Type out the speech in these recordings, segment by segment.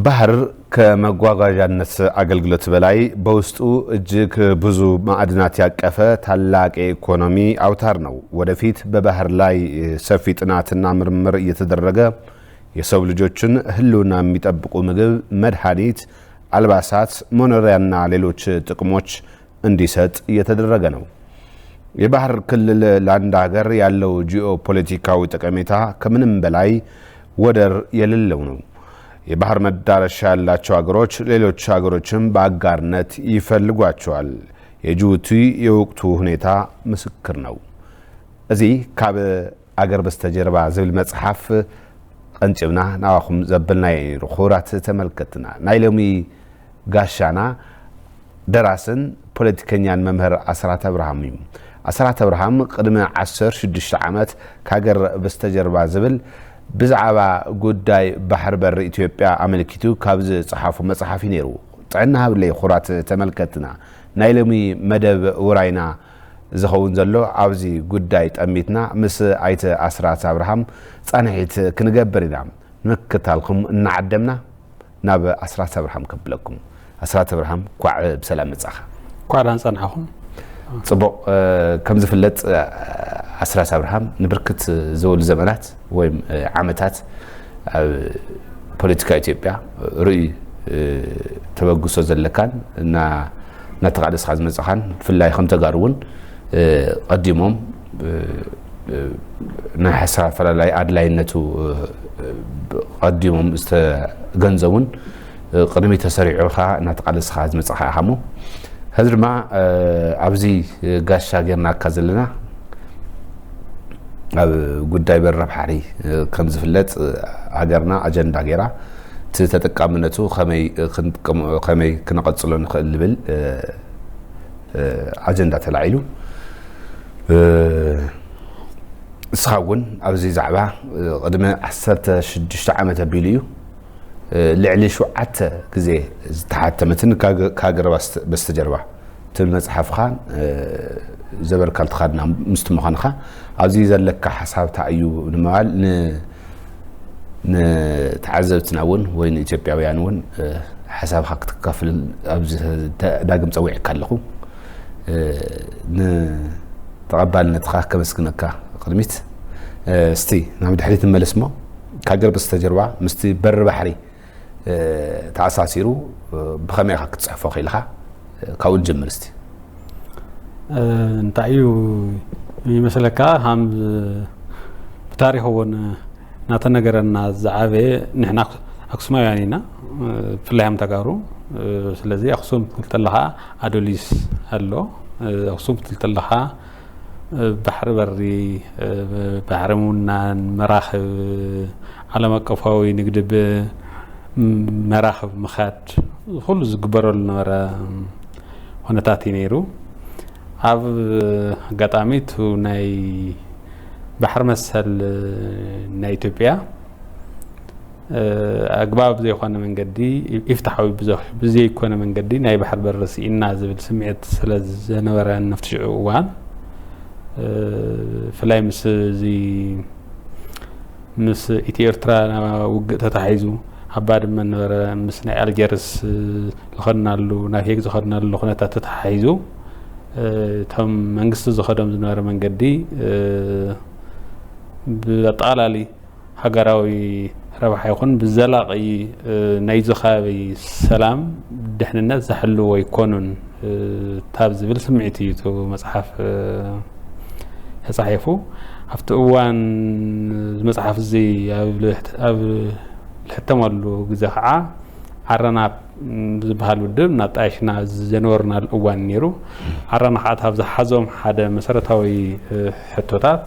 ባህር ከመጓጓዣነት አገልግሎት በላይ በውስጡ እጅግ ብዙ ማዕድናት ያቀፈ ታላቅ የኢኮኖሚ አውታር ነው። ወደፊት በባህር ላይ ሰፊ ጥናትና ምርምር እየተደረገ የሰው ልጆችን ህልውና የሚጠብቁ ምግብ፣ መድኃኒት፣ አልባሳት፣ መኖሪያና ሌሎች ጥቅሞች እንዲሰጥ እየተደረገ ነው። የባህር ክልል ለአንድ ሀገር ያለው ጂኦፖለቲካዊ ጠቀሜታ ከምንም በላይ ወደር የሌለው ነው። የባህር መዳረሻ ያላቸው ሀገሮች ሌሎች ሀገሮችም በአጋርነት ይፈልጓቸዋል። የጅቡቲ የወቅቱ ሁኔታ ምስክር ነው። እዚ ካብ ኣገር በስተጀርባ ዝብል መጽሓፍ ቀንጭብና ናባኹም ዘብልናዮ ነይሩ። ክቡራት ተመልከትና፣ ናይ ሎሚ ጋሻና ደራስን ፖለቲከኛን መምህር ኣስራት ኣብርሃም እዩ። ኣስራት ኣብርሃም ቅድሚ ዓሰርተ ሽዱሽተ ዓመት ከሃገር በስተጀርባ ዝብል ብዛዕባ ጉዳይ ባሕሪ በሪ ኢትዮጵያ ኣመልኪቱ ካብ ዝጸሓፎ መጽሓፍ እዩ ነይሩ። ጥዕና ሃብለይ ክቡራት ተመልከትና፣ ናይ ሎሚ መደብ ውራይና ዝኸውን ዘሎ ኣብዚ ጉዳይ ጠሚትና ምስ ኣይተ ኣስራት ኣብርሃም ጻንሒት ክንገብር ኢና። ንምክትታልኩም እናዓደምና ናብ ኣስራት ኣብርሃም ከብለኩም። ኣስራት ኣብርሃም፣ ኳዕ ብሰላም መጻኻ። ኳዕ ደሓን ጸናሕኹም። ጽቡቕ፣ እ፣ ከም ዝፍለጥ፣ እ፣ ኣስራት ኣብርሃም ንብርክት ዝበሉ ዘመናት ወይም፣ እ፣ ዓመታት ኣብ ፖለቲካ ኢትዮጵያ ርኡይ፣ እ፣ ተበግሶ ዘለካን እና-፣ እናተቓለስካ ዝመጻኻን ብፍላይ ከም ተጋሩ እውን፣ እ፣ ቀዲሞም፣ እ፣ እ፣ ናይ ሓሳብ ኣፈላላይ ኣድላይነቱ፣ እ፣ ቀዲሞም ዝተገንዘቡን፣ እ፣ ቅድሚ ተሰሪዑ ኸዓ እናተቓለስካ ዝመጻኻ ኢኻ እሞ፣ ሕዚ ድማ፣ እ፣ ኣብዚ ጋሻ ጌርናካ ዘለና ኣብ ጉዳይ በሪ ባሕሪ፣ እ፣ ከም ዝፍለጥ፣ እ፣ ሃገርና ኣጀንዳ ጌራ እቲ ተጠቃምነቱ ከመይ፣ እ፣ ክንጥቀም-፣ ከመይ ክነቐጽሎ ንኽእል ዝብል፣ እ፣ እ፣ ኣጀንዳ ተላዒሉ። እ፣ ንስኻ እውን ኣብዚ ዛዕባ፣ እ፣ ቅድሚ ዓሰርተ ሽዱሽተ ዓመት ኣቢሉ እዩ፣ እ፣ ልዕሊ ሸውዓተ ግዜ ዝተሓተመትን ካብ፣ ካብ ሃገር በስተ-፣ በስተጀርባ ትብል መጽሓፍኻን፣ እ፣ ዘበርካልትኻ ድማ ምስቲ ምዃንኻ፣ ኣብዚ ዘለካ ሓሳብ እንታይ እዩ ንምባል ን-፣ ንተዓዘብትና እውን ወይ ንኢትዮጵያውያን እውን፣ እ፣ ሓሳብኻ ክትካፍል ኣብዚ ተ-፣ ዳግም ጸዊዕካ ኣለኹ። እ፣ ንተቐባልነትኻ ከመስግነካ ቅድሚት። እ፣ እስቲ ናብ ድሕሪት ንመለስ እሞ፣ ካብ ሃገር በስተጀርባ ምስቲ በሪ ባሕሪ እ፣ ተኣሳሲሩ፣ እ፣ ብኸመይ ኢኻ ክትጽሕፎ ክኢልኻ? እ፣ ካብኡ ንጀምር እስቲ። እ፣ እንታይ እዩ ይመስለካ፣ ከም ብታሪኽ እውን እናተነገረና ዝዓበየ፣ ንሕና ኣክሱማውያን ኢና፣ እ፣ ብፍላይ ከም ተጋሩ። እ፣ ስለዚ ኣክሱም ክትብል ከለኻ ኣዶሊስ ኣሎ። እ፣ ኣክሱም ክትብል ከለኻ ባሕሪ በሪ፣ ባሕሪ ምውናን፣ መራኽብ፣ ዓለም ኣቀፋዊ ንግዲ ብመራኽብ ምኻድ፣ ኩሉ ዝግበረሉ ነበረ ኩነታት እዩ ነይሩ። ኣብ ኣጋጣሚ እቱ ናይ ባሕሪ መሰል ናይ ኢትዮጵያ እ፣ ኣግባብ ዘይኮነ መንገዲ፣ ኢፍትሓዊ ብዘ-፣ ብዘይኮነ መንገዲ ናይ ባሕሪ በሪ ስኢና ዝብል ስምዒት ስለ ዘነበረ፣ ኣብቲ ሽዑ እዋን፣ እ፣ ብፍላይ ምስ እዚ፣ ምስ ኢትዮ ኤርትራ ውግእ ተታሒዙ፣ ኣብ ባድመ ነበረ፣ ምስ ናይ ኣልጀርስ ዝኸድናሉ፣ ናብ ሄግ ዝኸድናሉ ኩነታት ተታሒዙ፣ እ፣ እቶም መንግስቲ ዝኸዶም ዝነበረ መንገዲ፣ እ፣ ብኣጠቓላሊ ሃገራዊ ረብሓ ይኹን ብዘላቒ፣ እ፣ ናይዚ ከባቢ ሰላም ድሕንነት ዝሕልዉ ኣይኮኑን፣ እ፣ ካብ ዝብል ስምዒት እዩ እቲ መጽሓፍ፣ እ፣ ተጻሒፉ። ኣብቲ እዋን እዚ መጽሓፍ እዚ ኣብ ልሕት-፣ ኣብ ልሕተመሉ ግዜ ኸዓ፣ ዓረና ዝበሃል ውድብ እናጣየሽና ዘነበርናሉ እዋን ነይሩ። ዓረና ከዓ ካብ ዝሓዞም ሓደ መሰረታዊ፣ እ፣ ሕቶታት፣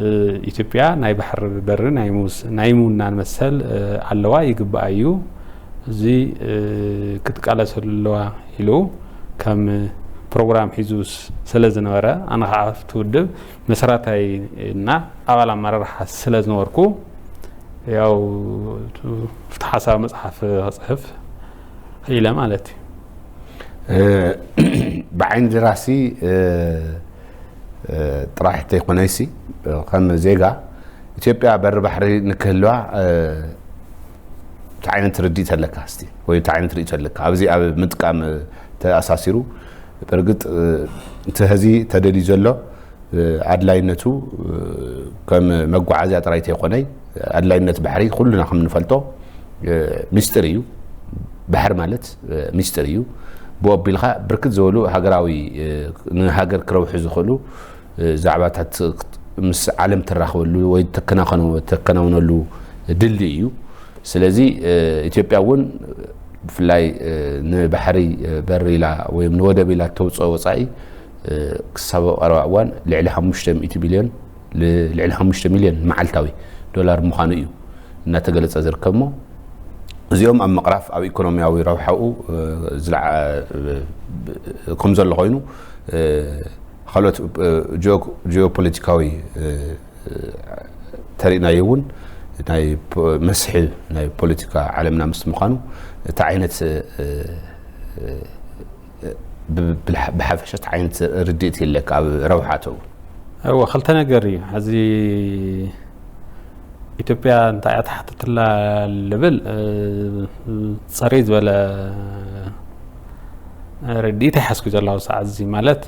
እ፣ ኢትዮጵያ ናይ ባሕሪ በሪ ናይ ምውስ-፣ ናይ ምውናን መሰል፣ እ፣ ኣለዋ፣ ይግባኣ እዩ። እዚ፣ እ፣ ክትቃለሰሉ ኣለዋ ኢሉ ከም ፕሮግራም ሒዙ ስ-፣ ስለ ዝነበረ፣ ኣነ ከዓ ኣብቲ ውድብ መስራታይ እና ኣባል ኣመራርሓ ስለ ዝነበርኩ፣ ያው፣ ፍትሓ ሓሳብ መጽሓፍ ክጽሕፍ ክኢለ ማለት እዩ። እ፣ ብዓይኒ ደራሲ፣ እ፣ እ፣ ጥራሕ እንተይኮነይሲ፣ እ፣ ከም ዜጋ ኢትዮጵያ በሪ ባሕሪ ንክህልዋ፣ እ፣ እንታይ ዓይነት ርድኢት ኣለካ እስቲ፣ ወይ እንታይ ዓይነት ርእይቶ ኣለካ ኣብዚ ኣብ ምጥቃም ተኣሳሲሩ? ብርግጥ እቲ ሕዚ ተደልዩ ዘሎ ኣድላይነቱ ከም መጓዓዝያ ጥራይ ተይኮነይ፣ ኣድላይነት ባሕሪ ኩልና ከም ንፈልጦ ሚስጥር እዩ። ባሕሪ ማለት ሚስጥር እዩ። ብኡ ኣቢልካ ብርክት ዝበሉ ሃገራዊ፣ ንሃገር ክረብሑ ዝኽእሉ ዛዕባታት ምስ ዓለም ትራኸበሉ ወይ ተከናኸኑ-፣ ተከናውነሉ ድልድይ እዩ። ስለዚ ኢትዮጵያ እውን ብፍላይ ንባሕሪ በር ኢላ ወይ ንወደብ ኢላ እተውፅኦ ወፃኢ ክሳብ ቀረባ እዋን ልዕሊ ሓሙሽተ ሚእቲ ቢልዮን፣ ልዕሊ ሓሙሽተ ሚልዮን መዓልታዊ ዶላር ምዃኑ እዩ እናተገለፀ ዝርከብ። እሞ እዚኦም ኣብ ምቕራፍ ኣብ ኢኮኖሚያዊ ረብሓኡ ዝለዓ-፣ ከም ዘሎ ኮይኑ፣ ካልኦት ጂኦ-፣ ጂኦፖለቲካዊ ተሪእናዮ እውን ናይ ፖ-፣ መስሕብ ናይ ፖለቲካ ዓለምና ምስ ምዃኑ እቲ ዓይነት ብ-፣ ብልሓ-፣ ብሓፈሻ እቲ ዓይነት ርድኢት የለካ ኣብ ረብሓ ኣተው? እወ፣ ክልተ ነገር እዩ። ሕዚ ኢትዮጵያ እንታይ እያ ትሓትትላ ልብል፣ እ፣ ጸረይ ዝበለ ርድኢት ኣይሓዝኩ ዘለኹ ሰዓት እዚ። ማለት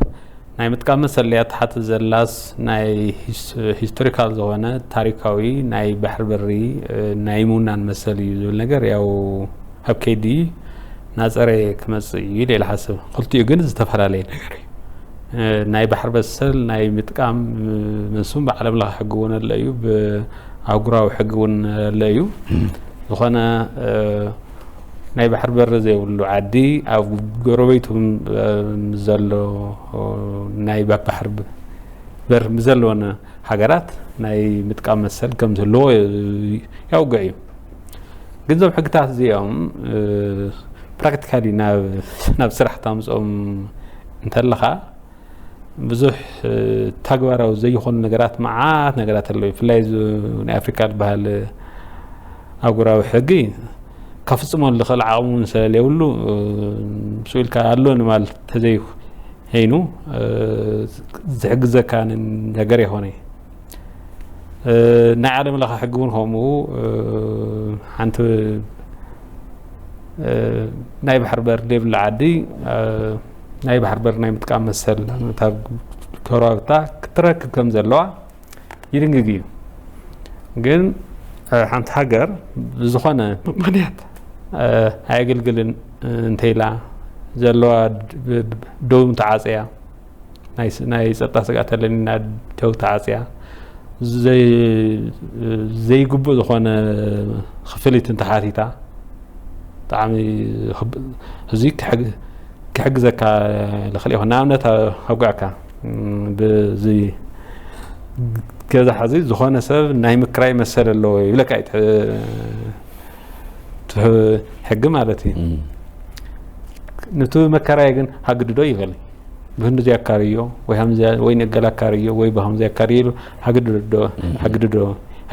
ናይ ምጥቃም መሰል እያ ትሓትት ዘላስ ናይ ሂስ-፣ ሂስቶሪካል ዝኾነ ታሪካዊ ናይ ባሕሪ በሪ፣ እ፣ ናይ ምውናን መሰል እዩ ዝብል ነገር ያው ኣብ ከይዲ ናጸረ ክመጽእ እዩ ኢለ ሓስብ። ክልቲኡ ግን ዝተፈላለየ ነገር እዩ። እ፣ ናይ ባሕሪ መሰል ናይ ምጥቃም፣ እ፣ ምስኡም ብዓለም ለኸ ሕጊ እውን ኣሎ እዩ፣ ብኣህጉራዊ ሕጊ እውን ኣሎ እዩ። ዝኾነ፣ እ፣ ናይ ባሕሪ በሪ ዘይብሉ ዓዲ ኣብ ጎረቤቱ፣ እ፣ ዘሎ፣ እ፣ ናይ ባ-፣ ባሕሪ ብ-፣ በር ብዘለወን ሃገራት ናይ ምጥቃም መሰል ከም ዝህልዎ የውግዕ እዩ። ግን እዞም ሕግታት እዚኦም፣ እ፣ ፕራክቲካሊ ናብ፣ ናብ ስራሕ ታምፅኦም እንተለኻ ብዙሕ፣ እ፣ ተግባራዊ ዘይኾኑ ነገራት መዓት ነገራት ኣለዉ። ብፍላይ እዚ ናይ ኣፍሪካ ዝበሃል ኣህጉራዊ ሕጊ ከፍፅሞ ዝኽእል ዓቕሚ እውን ስለዘይብሉ፣ እ፣ ስኡ ኢልካ ኣሎ ንማል ተዘይኮይኑ፣ እ፣ ዝሕግዘካ ን-፣ ነገር ይኾነ። እ፣ ናይ ዓለም ለኸ ሕጊ እውን ከምኡ፣ እ፣ ሓንቲ፣ እ፣ ናይ ባሕሪ በር ዘይብላ ዓዲ፣ እ፣ ናይ ባሕሪ በር ናይ ምጥቃም መሰል እታ ጎረባብታ ክትረክብ ከም ዘለዋ ይድንግግ እዩ። ግን፣ እ፣ ሓንቲ ሃገር ብዝኾነ ምኽንያት፣ እ፣ ኣየገልግልን እንተኢላ ዘለዋ ድ-፣ ብ-፣ ብ-፣ ደው እንተዓፅያ፣ ናይ ስ-፣ ናይ ፀጥታ ስግኣት ኣለኒ ኢላ ደው ተዓፅያ፣ ዘይ-፣ ዘይግቡእ ዝኾነ ክፍሊት እንተሓቲታ፣ ብጣዕሚ ክብ-፣ እዚ ክሕግ-፣ ክሕግዘካ ዝኽእል ይኹን። ንኣብነት ኣውጋዕካ፣ እም፣ ብዚ ገዛ ሕዚ ዝኾነ ሰብ ናይ ምክራይ መሰል ኣለዎ ይብለካ እዩ፣ ትሕ-፣ ትሕ-፣ ሕጊ ማለት እዩ። እም። ነቲ መከራይ ግን ሃግድዶ ይበል። ብህንዱ ዘያካርዮ ወይ ሃምዘ-፣ ወይ ንገላ ካርዮ ወይ ብሃምዘ ያካርዮ ኢሉ ሃግድዶ፣ እም። ሃግድዶ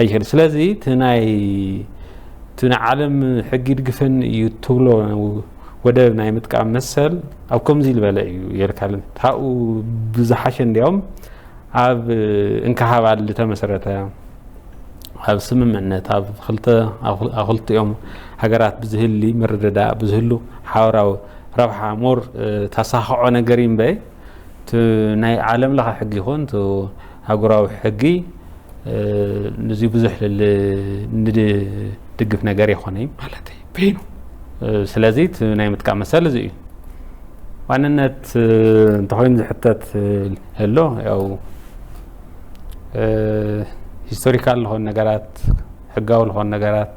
ኣይኽእል። ስለዚ እቲ ናይ፣ እቲ ናይ ዓለም ሕጊ ይድግፈን እዩ ትብሎ ወደብ ናይ ምጥቃም መሰል ኣብ ከምዚ ዝበለ እዩ የልካልን። ታኡ ብዝሓሸ እንዲያውም ኣብ እንክሃባል ዝተመሰረተ፣ ኣብ ስምምዕነት፣ ኣብ ክልተ፣ ኣብ ክል-፣ ኣብ ክልቲኦም ሃገራት ብዝህሊ ምርድዳእ፣ ብዝህሉ ሓበራዊ ረብሓ ሞር፣ እ፣ ታሳኽዖ ነገር እዩ እምበይ፣ እቲ ናይ ዓለም ለኸ ሕጊ ይኹን፣ እቲ ሃገራዊ ሕጊ፣ እ፣ ንዚ ብዙሕ ል-፣ ንድ-፣ ድግፍ ነገር ይኾነ እዩ ማለት እዩ። በይኑ። እ፣ ስለዚ እቲ ናይ ምጥቃም መሰል እዚ እዩ። ዋንነት፣ እ፣ እንተኾይኑ ዝሕተት፣ እ፣ ህሎ፣ ያው፣ እ፣ ሂስቶሪካል ዝኾኑ ነገራት፣ ሕጋዊ ዝኾኑ ነገራት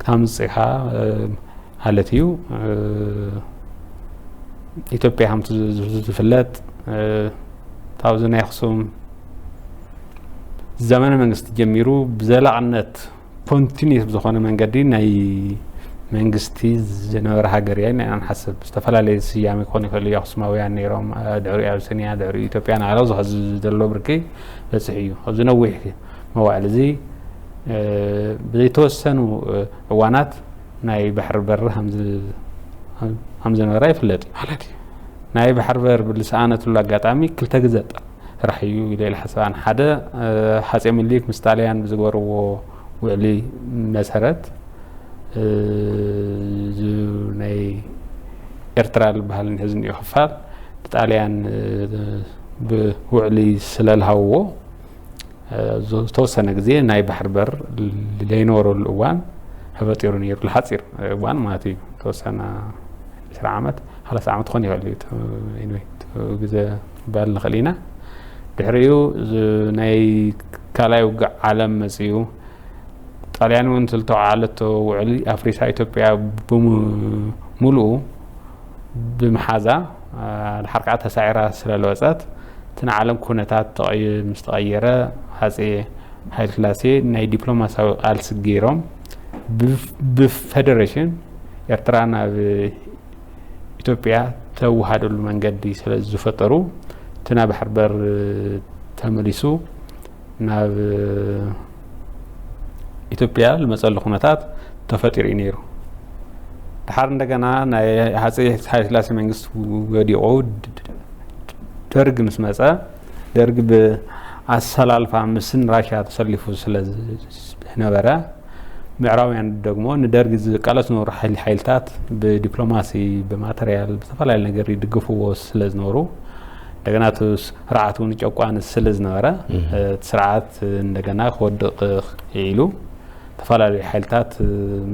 ክታምጽእ ኢኻ፣ እ፣ ማለት እዩ። እ፣ ኢትዮጵያ ከምቲ ዝ-፣ ዝ-፣ ዝፍለጥ፣ እ፣ ካብዚ ናይ ኣኽሱም ዘመነ መንግስቲ ጀሚሩ ብዘላቕነት ኮንቲኒየስ ብዝኾነ መንገዲ ናይ መንግስቲ ዝነበረ ሃገር እያ ኢና ንሓስብ። ዝተፈላለየ ስያሜ ክኾን ይኽእል እዩ። ኣኽሱማውያን ነይሮም፣ እ፣ ድሕሪኡ ኣብስንያ፣ ድሕሪኡ ኢትዮጵያ እናበለ ኣብዚ ኸዚ ዘሎ ብርኪ በፂሑ እዩ። ኣብዚ ነዊሕ መዋዕል እዚ፣ እ፣ ብዘይተወሰኑ፣ እ፣ እዋናት ናይ ባሕሪ በር ሃምዝ-፣ ሃም-፣ ሃምዝነበራ ይፍለጥ እዩ። ማለት እዩ። ናይ ባሕሪ በር ብዝሰኣነትሉ ኣጋጣሚ ክልተ ግዘ ጥራሕ እዩ ኢለ ኢለ ሓስብ። ኣነ ሓደ፣ እ፣ ሃጼ ምኒልክ ምስ ጣልያን ብዝገበርዎ ውዕሊ መሰረት እ፣ እዚ ናይ ኤርትራ ዝበሃል ሕዚ እኒኦ ክፋል ንጣልያን፣ እ፣ ብውዕሊ ስለልሃውዎ፣ እ፣ ዝተወሰነ ግዜ ናይ ባሕር በር ዘይነበረሉ እዋን ተፈጢሩ ነይሩ። ለሓፂር እዋን ማለት እዩ። ተወሰነ ዕስራ ዓመት፣ ሰላሳ ዓመት ክኾን ይኽእል እዩ። ተ-፣ anyway፣ ተ-፣ ግዜ ባል ንኽእል ኢና። ድሕሪኡ እዚ ናይ ካልኣይ ውግእ ዓለም መፂኡ። ጣልያን እውን ዝተውዓለቶ ውዕሊ ኣፍሪሳ ኢትዮጵያ ብሙሉኡ ብምሓዛ፣ አ፣ ድሓር ከዓ ተሳዒራ ስለ ለወፀት፣ እቲ ንዓለም ኩነታት ተቐይ-፣ ምስ ተቐየረ፣ ሃፀይ ሃይለስላሴ ናይ ዲፕሎማሲያዊ ቃልሲ ገይሮም፣ ብፍ-፣ ብፌደሬሽን ኤርትራ ናብ ኢትዮጵያ ተወሃደሉ መንገዲ ስለ ዝፈጠሩ፣ እቲ ናይ ባሕር በር ተመሊሱ ናብ ኢትዮጵያ ዝመፀሉ ኩነታት ተፈጢሩ እዩ ነይሩ። ድሓር እንደገና ናይ ሃፀይ ሃይለስላሴ መንግስቲ ወዲቑ፣ ደርግ ምስ መፀ፣ ደርግ ብኣሰላልፋ ምስን ራሽያ ተሰሊፉ ስለ ዝነበረ፣ ምዕራባውያን ደግሞ ንደርግ ዝቃለሱ ዝነበሩ ሓይሊ-፣ ሓይልታት ብዲፕሎማሲ፣ ብማተርያል፣ ብዝተፈላለየ ነገር ይድግፍዎ ስለ ዝነበሩ፣ እንደገና እቲ ስርዓት እውን ጨቋኒ ስለ ዝነበረ፣ እህ። እቲ ስርዓት እንደገና ክወድቕ ኢሉ፣ ዝተፈላለዩ ሓይልታት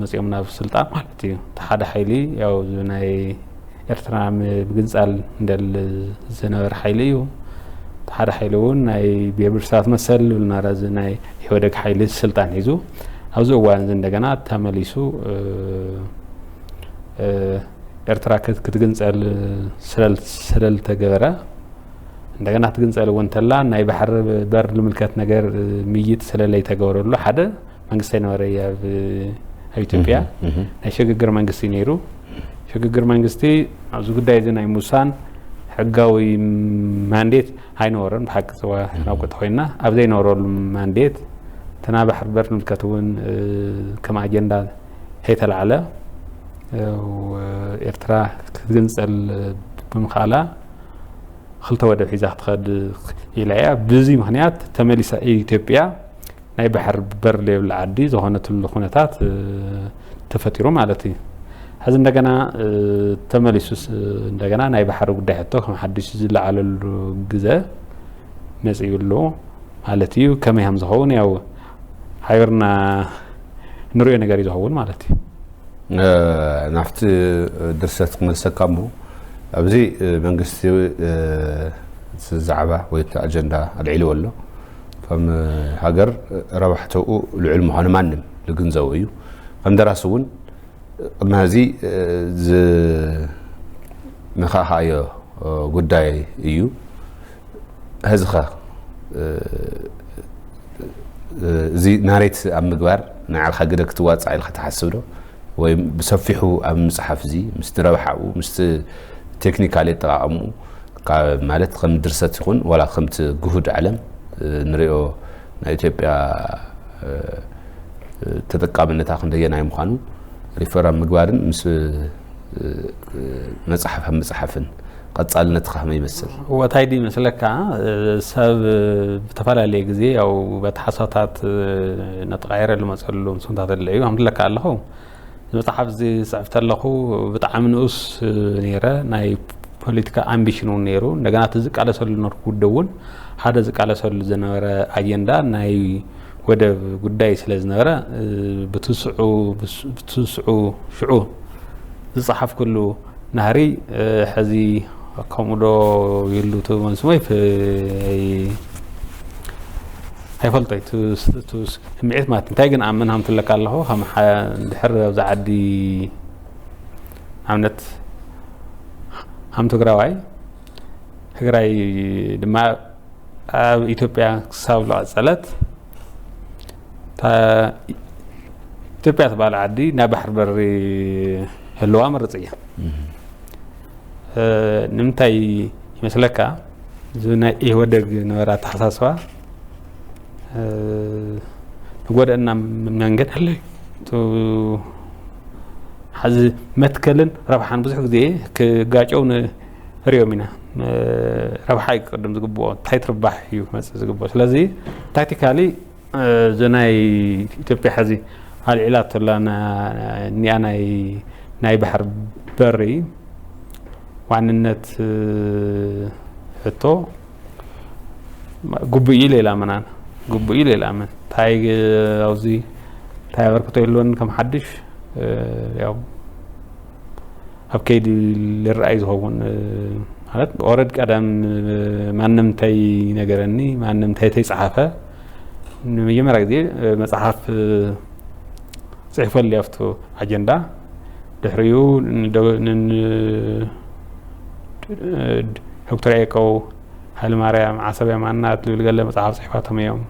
መፂኦም ናብ ስልጣን ማለት እዩ። እቲ ሓደ ሓይሊ ያው እዚ ናይ ኤርትራ ምግንፃል እንደል ዝነበረ ሓይሊ እዩ። እቲ ሓደ ሓይሊ እውን ናይ ቤብርሳት መሰል ዝብል ነበረ፣ እዚ ናይ ኢህወደግ ሓይሊ ስልጣን ሒዙ፣ ኣብዚ እዋን እዚ እንደገና ተመሊሱ፣ እ፣ እ፣ ኤርትራ ክት-፣ ክትግንፀል ስለል-፣ ስለልተገበረ፣ እንደገና ክትግንፀል እውን እንተላ ናይ ባሕሪ በር ዝምልከት ነገር ምይይጥ ስለለይተገበረሉ ሓደ መንግስቲ ኣይነበረ ኣብ፣ ኣብ ኢትዮጵያ። እህ፣ እህ። ናይ ሽግግር መንግስቲ ነይሩ። ሽግግር መንግስቲ ኣብዚ ጉዳይ እዚ ናይ ምውሳን ሕጋዊ ማንዴት ኣይነበሮን። ብሓቂ ጽዋ እህ። ናብ ቆጠ ኮይና ኣብ ዘይነበረሉ ማንዴት እቲ ናይ ባሕሪ በር ዝምልከት እውን፣ እ፣ ከም ኣጀንዳ ከይተላዕለ፣ እ፣ ኤርትራ ክትግንጸል ብምኽኣላ ክልተ ወደብ ሒዛ ክትኸድ ኢላ እያ። ብዚ ምኽንያት ተመሊሳ ኢትዮጵያ ናይ ባሕሪ በር ዘይብላ ዓዲ ዝኾነትሉ ኩነታት፣ እ፣ ተፈጢሩ ማለት እዩ። ሕዚ እንደገና፣ እ፣ ተመሊሱስ፣ እ፣ እንደገና ናይ ባሕሪ ጉዳይ ሕቶ ከም ሓድሽ ዝለዓለሉ ግዘ መጺኡ ኣሎ ማለት እዩ። ከመይ ከም ዝኸውን ያው ሓቢርና ንሪኦ ነገር እዩ ዝኸውን ማለት እዩ። እ፣ ናብቲ ድርሰት ክመልሰካ እሞ፣ ኣብዚ፣ እ፣ መንግስቲ፣ እ፣ እቲ ዛዕባ ወይ እቲ ኣጀንዳ ኣልዒልዎ ኣሎ። ከም ሃገር ረባሕተኡ ልዑል ምዃኑ ማንም ዝግንዘቦ እዩ። ከም ደራሲ እውን ቅድሚ ሕዚ፣ እ፣ ዝነኻእኻዮ፣ እ፣ ጉዳይ እዩ። ሕዚ ኸ፣ እ፣ እ፣ እዚ ናሬት ኣብ ምግባር ንዓልኻ ግደ ክትዋፃእ ኢልካ ትሓስብ ዶ? ወይ ብሰፊሑ ኣብ ምፅሓፍ እዚ ምስቲ ረብሓኡ፣ ምስቲ ቴክኒካል ኣጠቓቕምኡ፣ ካብ፣ ማለት ከም ድርሰት ይኹን ዋላ ከምቲ ግሁድ ዓለም፣ እ፣ ንሪኦ ናይ ኢትዮጵያ፣ እ፣ እ፣ ተጠቃምነታ ክንደየናይ ምዃኑ ሪፈር ኣብ ምግባርን ምስ፣ እ፣ እ፣ መፅሓፍ ኣብ ምፅሓፍን ቀፃልነትኻ ከመይ ይመስል? ወታይ ድዩ ይመስለካ፣ እ፣ ሰብ፣ እ፣ ብተፈላለየ ግዜ ያው በቲ ሓሳታት፣ እ፣ እናተቐየረ ዝመፀሉ ምስንታት ኣሎ እዩ። ከም ትብለካ ኣለኹ፣ እዚ መፅሓፍ እዚ ዝፅሕፍ ተለኹ ብጣዕሚ ንኡስ፣ እ፣ ነይረ። ናይ ፖለቲካ ኣምቢሽን እውን ነይሩ። እንደገና እቲ ዝቃለሰሉ ዝነበርኩ ውድብ እውን ሓደ ዝቃለሰሉ ዝነበረ ኣጀንዳ ናይ ወደብ ጉዳይ ስለ ዝነበረ፣ እ፣ ብትስዑ፣ ብስ-፣ ብትስዑ ሽዑ ዝፀሓፍኩሉ ናህሪ፣ እ፣ ሕዚ ከምኡ ዶ ይህሉ ትመልስዎ ይፍ-፣ ኣይ-፣ ኣይፈልጦ እዩ። ቱ-፣ ቱ-፣ ስምዒት ማለት እንታይ ግን ኣምን ሃምትለካ ኣለኹ። ከም ሓ-፣ እንድሕር ኣብዚ ዓዲ ኣብነት ሃም ትግራዋይ፣ ትግራይ ድማ ኣብ ኢትዮጵያ ክሳብ ዝቐጸለት፣ እታ ኢትዮጵያ ትበሃል ዓዲ ናይ ባሕሪ በሪ ህልዋ መርጽ እያ። እህ። እ፣ ንምንታይ ይመስለካ? እዚ ናይ ኢህወደግ ነበረ ኣተሓሳስባ፣ እ፣ ንጎደአና መንገድ ኣለ እዩ። እቱ፣ ሐዚ መትከልን ረብሓን ብዙሕ ግዜ ክጋጨው ንርእዮም ኢና። እ፣ ረብሓ እዩ ክቅድም ዝግብኦ፣ እንታይ ትርባሕ እዩ ክመጽእ ዝግብኦ። ስለዚ ታክቲካሊ፣ እ፣ እዚ ናይ ኢትዮጵያ ሕዚ ኣልዒላቶላ እኒኣ ናይ ባሕር በሪ ዋንነት ሕቶ ግቡእ ኢለ ኢላመናን ግቡእ ኢለ ኢላመን እንታይ ኣብዚ እንታይ ኣበርክቶ የለዎን ከም ሓድሽ ያው ኣብ ከይዲ ልርኣይ ዝኸውን ማለት ኦረድ ቀደም ማንም እንታይ ነገረኒ ማንም እንታይ ተይፀሓፈ ንመጀመርያ ግዜ መፅሓፍ ፅሒፈሉ ኣብቲ ኣጀንዳ ድሕሪኡ ዶክተር ያዕቆብ ሃይለማርያም ዓሰብ የማነ ዝብል ገለ መፅሓፍ ፅሒፋቶም እዮም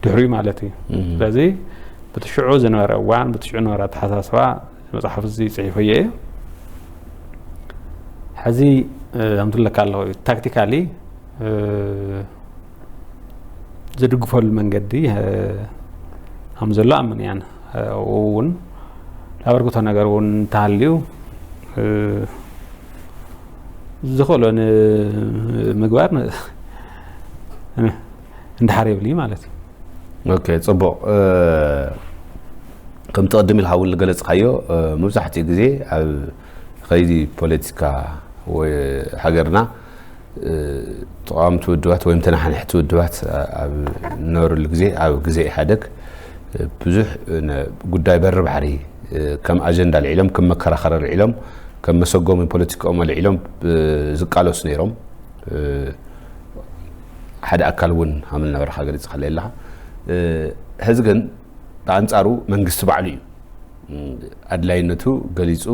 ድሕሪኡ ማለት እዩ ስለዚ ብትሽዑ ዝነበረ እዋን ብትሽዑ ዝነበረ ኣተሓሳስባ መፅሓፍ እዚ ፅሒፈዮ እየ ሕዚ ከምትለካ ኣለኹ ታክቲካሊ ዝድግፈሉ መንገዲ ከም ዘሎ ኣምን እያን እውን ላበርክቶ ነገር እውን እንተሃልዩ ዝኽእሎ ንምግባር እንድሓር የብል ማለት እዩ ኦኬ ፅቡቕ ከምቲ ቅድም ኢልካ እውን ዝገለፅካዮ መብዛሕትኡ ግዜ ኣብ ከይዲ ፖለቲካ ወይ ሃገርና ተቃወምቲ ውድባት ወይም ተናሓንሕቲ ውድባት ኣብ ዝነበሩሉ ግዜ ኣብ ግዜ ኢህኣደግ ብዙሕ ጉዳይ በሪ ባሕሪ ከም ኣጀንዳ ኣልዒሎም ከም መከራኸሪ ኣልዒሎም ከም መሰጎሚ ፖለቲካኦም ኣልዒሎም ዝቃለሱ ነይሮም ሓደ ኣካል እውን ሃምል ነበረካ ገሊፅካ ኣለካ ሕዚ ግን ብኣንፃሩ መንግስቲ ባዕሉ እዩ ኣድላይነቱ ገሊፁ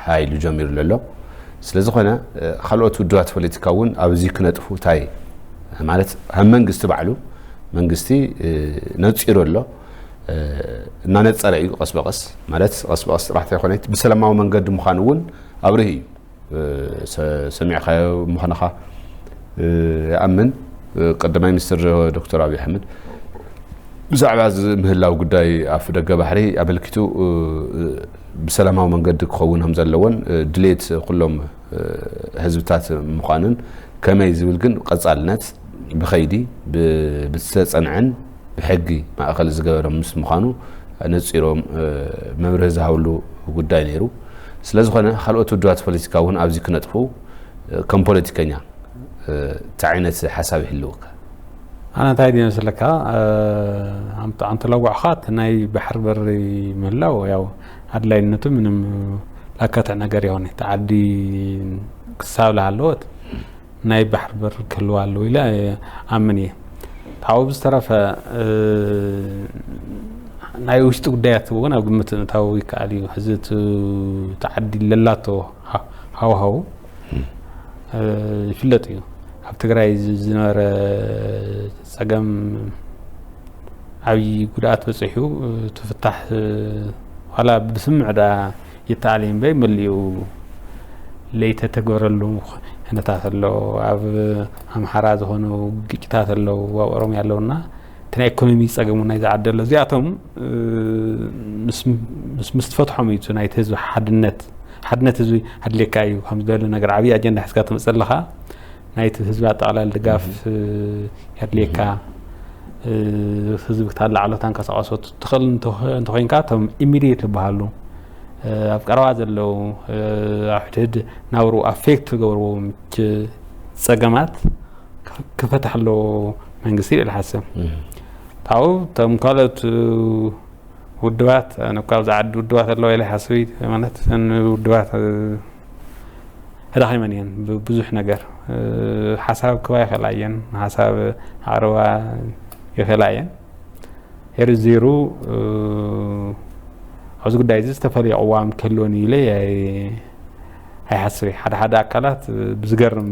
ሓይሉ ጀሚሩ ዘሎ ስለዝኾነ ካልኦት ውድባት ፖለቲካ እውን ኣብዚ ክነጥፉ እንታይ ማለት ከም መንግስቲ ባዕሉ መንግስቲ ነፂሩ ኣሎ እናነፀረ እዩ ቀስ በቀስ ማለት ቀስ በቀስ ጥራሕ ኣይኮነት ብሰላማዊ መንገዲ ምዃኑ እውን ኣብርህ እዩ ሰሚዕካዮ ምዃንኻ ይኣምን ቀዳማይ ሚኒስትር ዶክተር ኣብይ ኣሕመድ ብዛዕባ እዚ ምህላው ጉዳይ ኣፍ ደገ ባሕሪ ኣመልኪቱ ብሰላማዊ መንገዲ ክኸውን ከም ዘለዎን ድሌት ኩሎም ህዝብታት ምዃኑን ከመይ ዝብል ግን ቀፃልነት ብኸይዲ ብዝተፀንዐን ብሕጊ ማእኸል ዝገበረ ምስ ምዃኑ ነፂሮም መብርሂ ዝሃብሉ ጉዳይ ነይሩ። ስለዝኾነ ካልኦት ውድባት ፖለቲካ እውን ኣብዚ ክነጥፉ ከም ፖለቲከኛ እንታይ ዓይነት ሓሳብ ይህልወካ? ኣነ እንታይ ድየ መስለካ ኣንተ ለጓዕኻ እቲ ናይ ባሕሪ በሪ ምህላው ያው ኣድላይነቱ ምንም ላካትዕ ነገር ይሆን እቲ ዓዲ ክሳብ ለሃለወት ናይ ባሕሪ በር ክህልዋ ኣለዎ ኢለ ኣምን እየ። ካብኡ ብዝተረፈ ናይ ውሽጢ ጉዳያት እውን ኣብ ግምት ምእታው ይከኣል እዩ። ሕዚ እቲ ዓዲ ለላቶ ሃውሃው ይፍለጥ እዩ። ኣብ ትግራይ ዝነበረ ፀገም ዓብዪ ጉድኣት በፂሑ ትፍታሕ ዋላ ብስምዕ ዳ ይተኣል እምበይ መሊኡ ለይተተግበረሉ ኩነታት ኣሎ ኣብ ኣምሓራ ዝኾኑ ግጭታት ኣለዉ ኣብ ኦሮምያ ኣለውና እቲ ናይ ኢኮኖሚ ፀገሙ ናይ ዝዓዲ ኣሎ እዚኣቶም ምስ ትፈትሖም እዩ ናይቲ ህዝቢ ሓድነት ሓድነት ህዝቢ ኣድልየካ እዩ ከም ዝበለ ነገር ዓብዪ ኣጀንዳ ሒዝካ ትመፅእ ኣለኻ ናይቲ ህዝቢ ኣጠቓላሊ ድጋፍ የድልየካ ህዝቢ ክታላዕሎ ታንቀሳቐሶ ትኽእል እንተኮይንካ እቶም ኢሚድየት ዝበሃሉ ኣብ ቀረባ ዘለዉ ኣብ ሕድሕድ ናብሩ ኣፌክት ዝገብርዎም ጸገማት ክፈትሕ ኣለዎ መንግስቲ ኢለ ሓስብ ካብኡ እቶም ካልኦት ውድባት ኣነ እኳ ኣብዚ ዓዲ ውድባት ኣለዋ ኢለ ሓስብ ማለት እተን ውድባት ተዳኺመን እየን ብዙሕ ነገር ሓሳብ ክባ ይኽእላ እየን ሓሳብ ኣቕርባ ይኽእላ እየን ሄሪ ዜሩ ኣብዚ ጉዳይ እዚ ዝተፈለየ ቅዋም ክህልወን ኢለ ኣይሓስብ ሓደ ሓደ ኣካላት ብዝገርም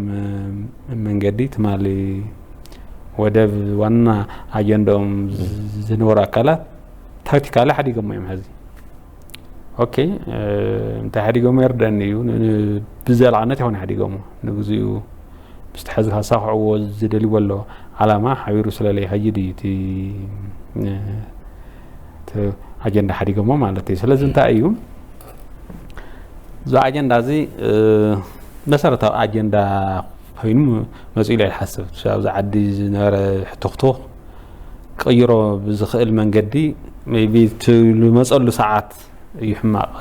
መንገዲ ትማሊ ወደብ ዋና ኣጀንዳኦም ዝነበሩ ኣካላት ታክቲካሊ ሓዲጎሞ እዮም ሕዚ ኦኬ እንታይ ሓዲጎሞ ይርደኒ እዩ ብዘላቕነት ይኾነ ሓዲጎሞ ንግዚኡ ምስቲ ሕዚ ካሳኽዕዎ ዝደልይዎ ኣሎ ዓላማ ሓቢሩ ስለለይኸይድ እዩ እቲ ኣጀንዳ ሓዲጎሞ ማለት እዩ ስለዚ እንታይ እዩ እዚ ኣጀንዳ እዚ መሰረታዊ ኣጀንዳ ኮይኑ መፅኡ ኢለ ይሓስብ ኣብዚ ዓዲ ዝነበረ ሕትኽቱኽ ክቕይሮ ብዝኽእል መንገዲ maybe እቲ ዝመፀሉ ሰዓት እዩ ሕማቕ።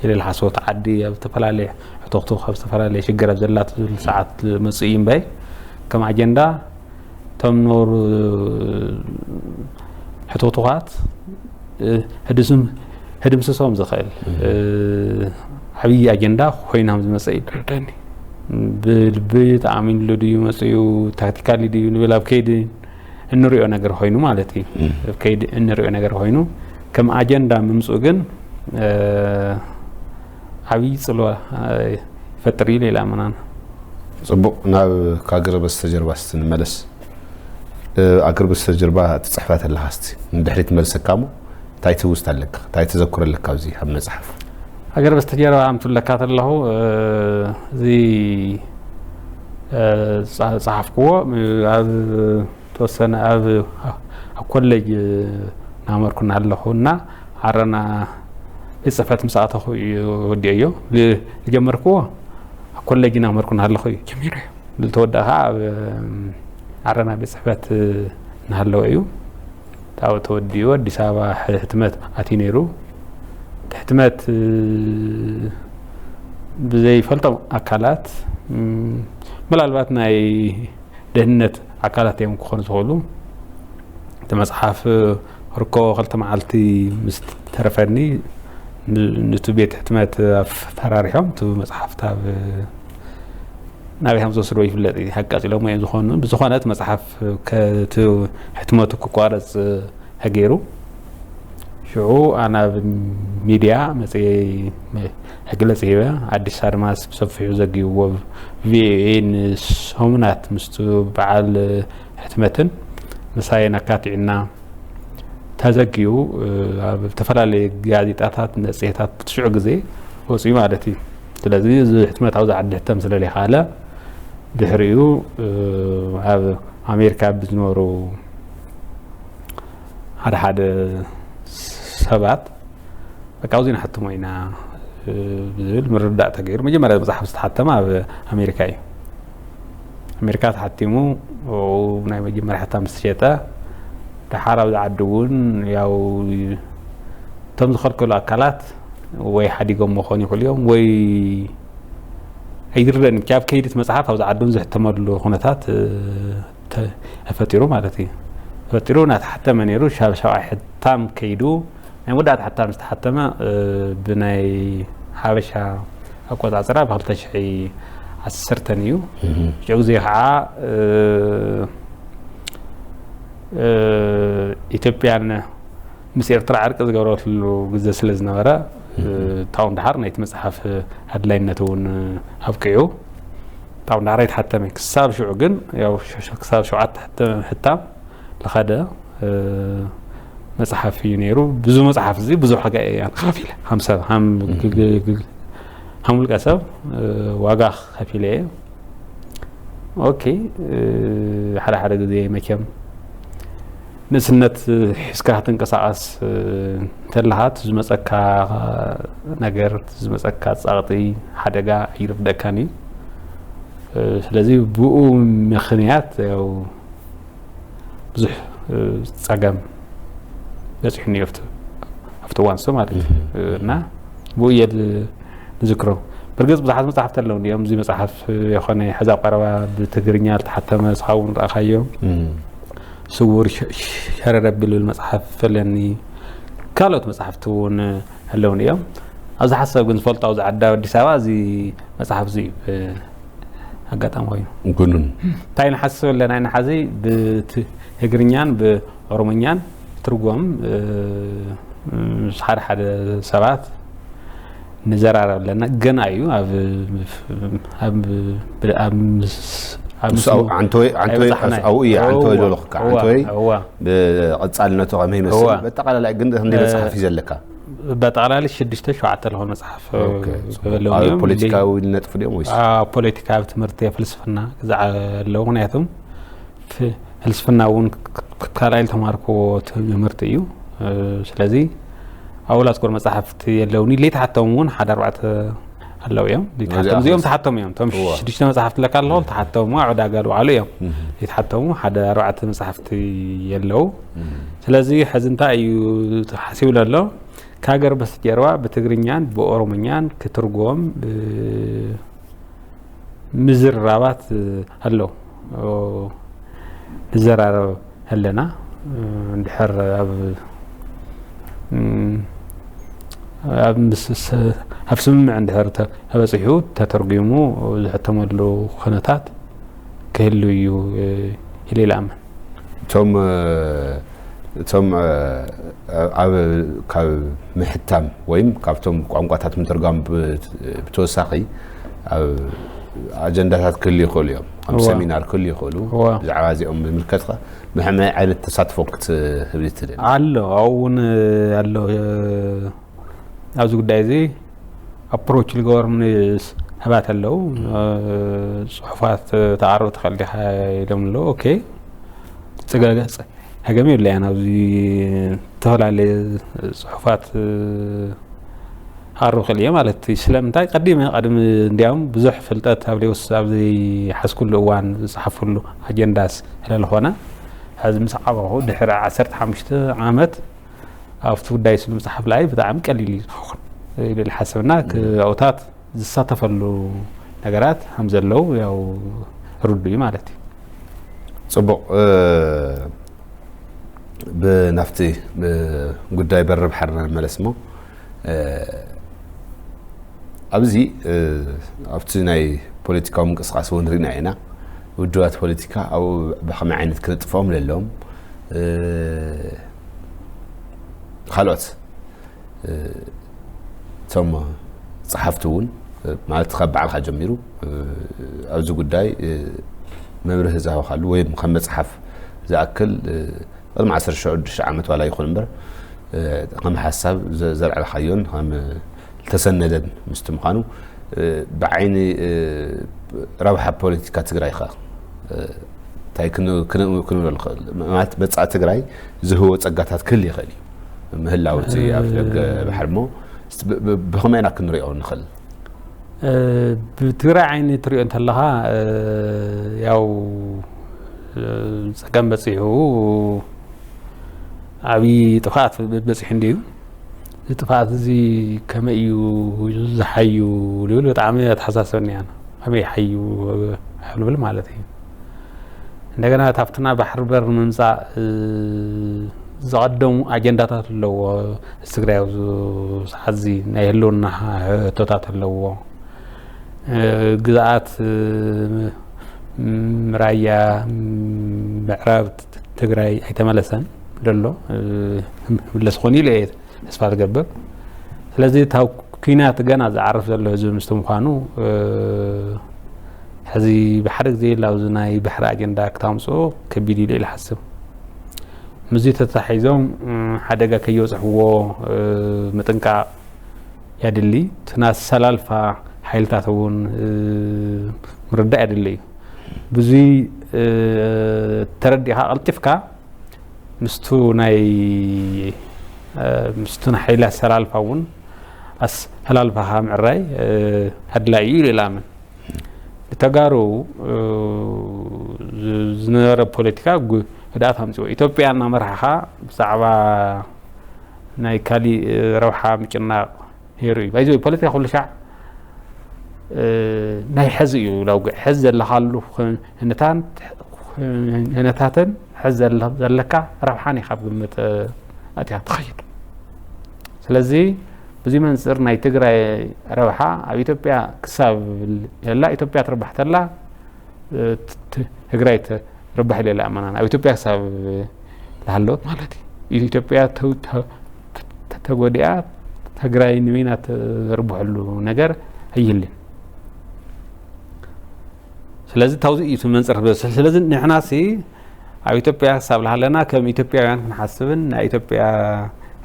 የሌለ ሓሶት ዓዲ ኣብ ዝተፈላለየ ሕቶክቶክ ኣብ ዝተፈላለየ ሽግር ኣብ ዘላትሉ ሰዓት ዝመፅእ እዩ እምበይ፣ ከም ኣጀንዳ እቶም ነበሩ ሕቶክቶኻት ህድስም ህድምስሶም ዝኽእል ዓብዪ ኣጀንዳ ኮይኖም ዝመፅእ እዩ። ብልቢ ተኣሚንሉ ድዩ መፅኡ፣ ታክቲካሊ ድዩ ንብል ኣብ ከይዲ እንሪኦ ነገር ኮይኑ ማለት እዩ። ኣብ ከይዲ እንሪኦ ነገር ኮይኑ ከም ኣጀንዳ ምምፅኡ ግን ዓብዪ ፅልዋ ይፈጥር እዩ ሌላ ምናን። ፅቡቕ። ናብ ካገረ በስተጀርባ ስንመለስ፣ ኣገር በስተጀርባ ትፅሕፋ ተለኻ እስቲ ንድሕሪት መልሰካ እሞ እንታይ ትውስታ ኣለካ? እንታይ ተዘክሮ ኣለካ ኣብዚ ኣብ መፅሓፍ? ሃገር በስተጀርባ ኣምትለካ ተለኹ እዚ ፀሓፍክዎ ኣብ ተወሰነ ኣብ ኣብ ኮሌጅ ናመርኩ እናሃለኹ እና ዓረና ቤት ፅሕፈት ምስ ኣተኹ እዩ ወዲኦዮ። ዝጀመርክዎ ኣብ ኮሌጅ ናመርኩ እናሃለኹ እዩ ጀሚረ። ዝተወደኣ ከዓ ኣብ ዓረና ቤት ፅሕፈት እናሃለወ እዩ። ታው ተወዲኡ ኣዲስ ኣበባ ሕትመት ኣትዩ ነይሩ። ሕትመት ብዘይፈልጦም ኣካላት ምናልባት ናይ ደህንነት ኣካላት እዮም ክኾኑ ዝኽእሉ። እቲ መፅሓፍ ርኮ ክልተ መዓልቲ ምስ ተረፈኒ ን- ንቱ ቤት ሕትመት ኣፈራሪሖም እቲ መፅሓፍ ታብ ናበይ ከም ዝወስድዎ ይፍለጥ እዩ። ኣቃፂሎሞ እዮም ዝኾኑ። ብዝኾነ እቲ መፅሓፍ ከ- እቲ ሕትመቱ ክቋረፅ ተገይሩ። ሽዑ ኣነ ኣብ ሚድያ መፅየ መግለፂ ሂበ። ኣዲስ ኣድማስ ብሰፊሑ ዘጊብዎ፣ ቪኦኤ ንሰሙናት ምስቱ በዓል ሕትመትን ምሳየን ኣካቲዑና ተዘጊቡ ኣብ ዝተፈላለዩ ጋዜጣታት መፅሄታት ሽዑ ግዜ ወፅዩ ማለት እዩ። ስለዚ እዚ ሕትመት ኣብዚ ዓዲ ሕተም ስለለይከኣለ ድሕሪኡ ኣብ ኣሜሪካ ብዝነበሩ ሓደ ሓደ ሰባት በቃ ኣብዚ ንሓትሞ ኢና ብዝብል ምርዳእ ተገይሩ መጀመርያ መፅሓፍ ዝተሓተመ ኣብ ኣሜሪካ እዩ። ኣሜሪካ ተሓቲሙ ናይ መጀመርያ ሕታም ዝተሸጠ ደሓር ኣብዚ ዓዲ እውን ያው እቶም ዝኸልከሉ ኣካላት ወይ ሓዲጎም መኾን ይኽእሉ እዮም ወይ ኣይዝርደን ብቻ ኣብ ከይዲ እቲ መፅሓፍ ኣብዚ ዓዲ እውን ዝሕተመሉ ኩነታት ተፈጢሩ ማለት እዩ። ተፈጢሩ እናተሓተመ ነይሩ። ሻብ ሻብዓይ ሕታም ከይዱ ናይ መወዳእታ ሕታም ዝተሓተመ ብናይ ሓበሻ ኣቆፃፅራ ብ ክልተ ሽሕ ዓሰርተ እዩ። ሽዑ ግዜ ከዓ ኢትዮጵያን ምስ ኤርትራ ዕርቂ ዝገበረትሉ ግዜ ስለ ዝነበረ ታውን ደሓር ናይቲ መፅሓፍ ኣድላይነት እውን ኣብቂዑ ታውን ደሓር ኣይተሓተመ ክሳብ ሽዑ ግን ያው ክሳብ ሸውዓተ ሕታም ለኸደ መፅሓፍ እዩ ነይሩ። ብዙ መፅሓፍ እዚ ብዙሕ ዋጋ እየ ከፊለ ሃም ሰብ ሃም ውልቀ ሰብ ዋጋ ከፊለ እየ። ኦኬ ሓደ ሓደ ግዜ መቸም ንእስነት ሒዝካ ትንቀሳቐስ እንተለኻ እቲ ዝመፀካ ነገር እቲ ዝመፀካ ፃቕጢ ሓደጋ ኣይርፍደካን እዩ። ስለዚ ብኡ ምኽንያት ያው ብዙሕ ፀገም በፂሑኒ ኣብቲ እዋን እሱ ማለት እዩ እና ብኡ እየ ዝዝክሮ። ብርግፅ ብዙሓት መፅሓፍቲ ኣለውኒ እዮም። እዚ መፅሓፍ የኾነ ሕዚ ኣብ ቀረባ ብትግርኛ ዝተሓተመ ንስኻ እውን ረኣኻዮ ስውር ሸረር ኣቢሉ ዝብል መፅሓፍ ኣለኒ። ካልኦት መፅሓፍቲ እውን ኣለውኒ እዮም። ኣብዚ ሓሳብ ግን ዝፈልጦ ኣብዚ ዓዲ ኣብ ኣዲስ ኣበባ እዚ መፅሓፍ እዚ እዩ ኣጋጣሚ ኮይኑ ጉኑን እንታይ ንሓስብ ኣለና ኢና። ሓዚ ብትግርኛን ብኦሮሞኛን ትርጎም ምስ ሓደ ሓደ ሰባት ንዘራረብ ኣለና። ገና እዩ ኣብ ኣብ ኣብ ኣብ ምስ- ኣብኡ እየ ዓንተወይ ኣይበፃሕናይ። ኣብኡ እየ ዓንተወይ እዋ፣ ዘለኹ እዋ፣ ዓንተወይ እዋ። ብቐፃልነቱ ከመይ ይመስል እዋ። በጠቓላላይ ግን ክንደይ መፅሓፍ እዩ ዘለካ? በጠቓላሊ ሽዱሽተ ሸውዓተ ኣለኹ መፅሓፍ ኦኬ፣ ፅቡቅ። ዘለዉ ኣብ እዮም። ፖለቲካዊ ነጥፉ ድዮም ወይስ ኣብ ፖለቲካ ኣብ ትምህርቲ ኣብ ፍልስፍና ክዛዕ ኣለዉ ምክንያቱም ፍ- ፍልስፍና እውን ክ- ክ- ካልኣይ ዝተማርክዎ ትምህርቲ እዩ። ስለዚ ኣብኡ ላትኮር መፅሓፍቲ የለውኒ። ለይተሓተሙ እውን ሓደ ኣርባዕተ ኣለዉ እዮም። ዘይተሓተሙ፣ እዚኦም ተሓተሙ እዮም። እቶም ሽዱሽተ መጽሓፍቲ ለካ ኣለዉ፣ ተሓተሙ፣ ኣብ ዕዳጋ ዝወዓሉ እዮም። ዘይተሓተሙ ሓደ ኣርባዕተ መጽሓፍቲ የለዉ። ስለዚ ሕዚ እንታይ እዩ ተሓሲቡ ዘሎ? ከሃገር በስተጀርባ ብትግርኛን ብኦሮምኛን ክትርጎም፣ እ፣ ምዝርራባት፣ እ፣ ኣለዉ። ኦ፣ ንዘራረብ ኣለና። እ፣ እንድሕር ኣብ፣ እም፣ ኣብ ምስ-፣ ስ-፣ ኣብ ስምምዕ እንድሕር ተ-፣ ተበጺሑ፣ ተተርጒሙ ዝሕተመሉ ኩነታት ክህሉ እዩ፣ እ፣ ኢለ ይኣምን። እቶም፣ እ፣ እቶም፣ እ፣ ኣብ፣ ካብ ምሕታም ወይም ካብቶም ቋንቋታት ምትርጓም ብ-፣ ብተወሳኺ ኣብ ኣጀንዳታት ክህልዩ ይኽእሉ እዮም። ኣብ እዋ። ሰሚናር ክህልዩ ይኽእሉ። እዋ። ብዛዕባ እዚኦም ዝምልከት ኸ ብኸመይ ዓይነት ተሳትፎ ክትህብ ትደሊ? ኣሎ፣ ኣብኡ እውን ኣሎ። እ፣ ኣብዚ ጉዳይ እዚ ኣፕሮች ዝገበሩኒ ሰባት ኣለዉ። እ፣ ጽሑፋት ተቕርብ ትኽእል ዲኻ ኢሎም ኣለዉ። ኦኬ። ጽገ-፣ ጸ-፣ ጸገም የብለያን። ኣብዚ ዝተፈላለየ ጽሑፋት፣ እ፣ ኣቕርብ ክእል እየ ማለት እዩ። ስለምንታይ ቀዲመ፣ ቀድሚ እንዲያውም ብዙሕ ፍልጠት ኣብ ሌውስ ኣብዚ ሓዝኩሉ እዋን ዝጸሓፍኩሉ ኣጀንዳስ ስለዝኾነ፣ ሕዚ ምስ ዓበኹ ድሕሪ ዓሰርተ ሓሙሽተ ዓመት ኣብቲ ጉዳይ ስነ መጽሓፍ ላይ ብጣዕሚ ቀሊል እዩ ዝኸውን ኢሉ ሓሰብና፣ ክኣውታት ዝሳተፈሉ ነገራት ከም ዘለዉ ያው ርዱ እዩ ማለት እዩ። ጽቡቕ፣ እ፣ ብናፍቲ፣ እ፣ ጉዳይ በርብ ሓርና ንመለስ እሞ፣ እ፣ ኣብዚ፣ እ፣ ኣብቲ ናይ ፖለቲካዊ ምንቅስቃስ እውን ርኢና ኢና። ውድባት ፖለቲካ ኣብኡ ብኸመይ ዓይነት ክንጥፍኦም ለለዎም፣ እ፣ ካልኦት፣ እ፣ እቶም ጸሓፍቲ እውን፣ እ፣ ማለት ካብ ባዕልካ ጀሚሩ፣ እ፣ ኣብዚ ጉዳይ፣ እ፣ መብርሂ ዝሃብካሉ ወይ ከም መጽሓፍ ዝኣክል፣ እ፣ ቅድሚ ዓሰርተ ሽዱሽተ ዓመት ዋላ ይኹን እምበር፣ እ፣ ከም ሓሳብ ዘ-፣ ዘልዓልካዮን ከም ዝተሰነደን ምስቲ ምዃኑ፣ እ፣ ብዓይኒ፣ እ፣ ረብሓ ፖለቲካ ትግራይ ኸ፣ እ፣ እንታይ ክን-፣ ክን-፣ ክንብሎ ንኽእል? ማለት መጻኢ ትግራይ ዝህቦ ጸጋታት ክህል ይኽእል እዩ። ምህላው እቲ ኣብ ደገ ባሕሪ እሞ፣ እስቲ ብ-፣ ብ-፣ ብኸመይ ኢና ክንሪኦ ንኽእል? እ፣ ብትግራይ ዓይኒ ትሪኦ እንተለኻ፣ እ፣ ያው፣ እ፣ ጸገም በጺሑ ዓብዪ ጥፍኣት በ-፣ በጺሑ እንድዩ። እዚ ጥፍኣት እዚ ከመይ እዩ ዝሓዩ ልብል ብጣዕሚ ኣተሓሳሰብኒ እያ። ከመይ ይሓዩ ልብል ማለት እዩ። እንደገና ካብትና ባሕሪ በር ንምምጻእ፣ እ፣ ዝቐደሙ ኣጀንዳታት ኣለዎ። እዚ ትግራይ ኣብዚ ሰዓት እዚ ናይ ህልውና ሕቶታት ኣለዎ። እ፣ ግዝኣት፣ እ፣ ም-፣ ራያ፣ ም-፣ ምዕራብ ት-፣ ትግራይ ኣይተመለሰን ዘሎ። እ፣ ክምለስ ኾን ኢለ እየ ተስፋ ዝገብር። ስለዚ እታ ኲናት ገና ዝዓርፍ ዘሎ ህዝቢ ምስቲ ምዃኑ፣ እ፣ ሕዚ ብሓደ ግዜ ላብዚ ናይ ባሕሪ ኣጀንዳ ክታምፅኦ ከቢድ ኢሉ ኢለ ሓስብ። ምስዚ ተታሒዞም፣ እ፣ ሓደጋ ከየብፅሕዎ፣ እ፣ ምጥንቃቕ የድሊ። እቲ ናሰላልፋ ሓይልታት እውን፣ እ፣ ምርዳእ የድሊ እዩ። ብዙይ፣ እ፣ ተረዲእካ ቀልጢፍካ ምስቱ ናይ፣ እ፣ ምስቱ ናይ ሓይሊ ኣሰላልፋ እውን ኣሰላልፋኻ ምዕራይ፣ እ፣ ኣድላዪ እዩ ኢለ እኣምን። ንተጋሩ፣ እ፣ ዝ-፣ ዝነበረ ፖለቲካ ጉ-፣ ጉድኣት ኣምፅዎ። ኢትዮጵያ እናመራሕኻ ብዛዕባ ናይ ካሊእ፣ እ፣ ረብሓ ምጭናቕ ነይሩ እዩ። ባይዘ ፖለቲካ ኩሉ ሻዕ፣ እ፣ ናይ ሕዚ እዩ ለውግዕ። ሕዚ ዘለኻሉ ኩነታን፣ ኩነታትን ሕዚ ዘለ-፣ ዘለካ ረብሓን ኢኻ ኣብ ግምት፣ እ፣ ኣእቲኻ ትኸይድ። ስለዚ፣ በዚ መንጽር ናይ ትግራይ ረብሓ ኣብ ኢትዮጵያ ክሳብ ዘላ፣ ኢትዮጵያ ትርባሕ ተላ፣ እ፣ ት-፣ ት-፣ ትግራይ ተ-፣ ረባሕ ኢለ ኣይኣምንን። ኣብ ኢትዮጵያ ክሳብ ዝሃለወት ማለት እዩ። ኢትዮጵያ ተው-፣ ተ-፣ ተ-፣ ተጎዲኣ ትግራይ ንበይና ትርብሐሉ ነገር ኣይህልን። ስለዚ ታውዚ እዩ እቲ መንፅር ክበስል። ስለዚ ንሕናሲ ኣብ ኢትዮጵያ ክሳብ ዝሃለና ከም ኢትዮጵያውያን ክንሓስብን ናይ ኢትዮጵያ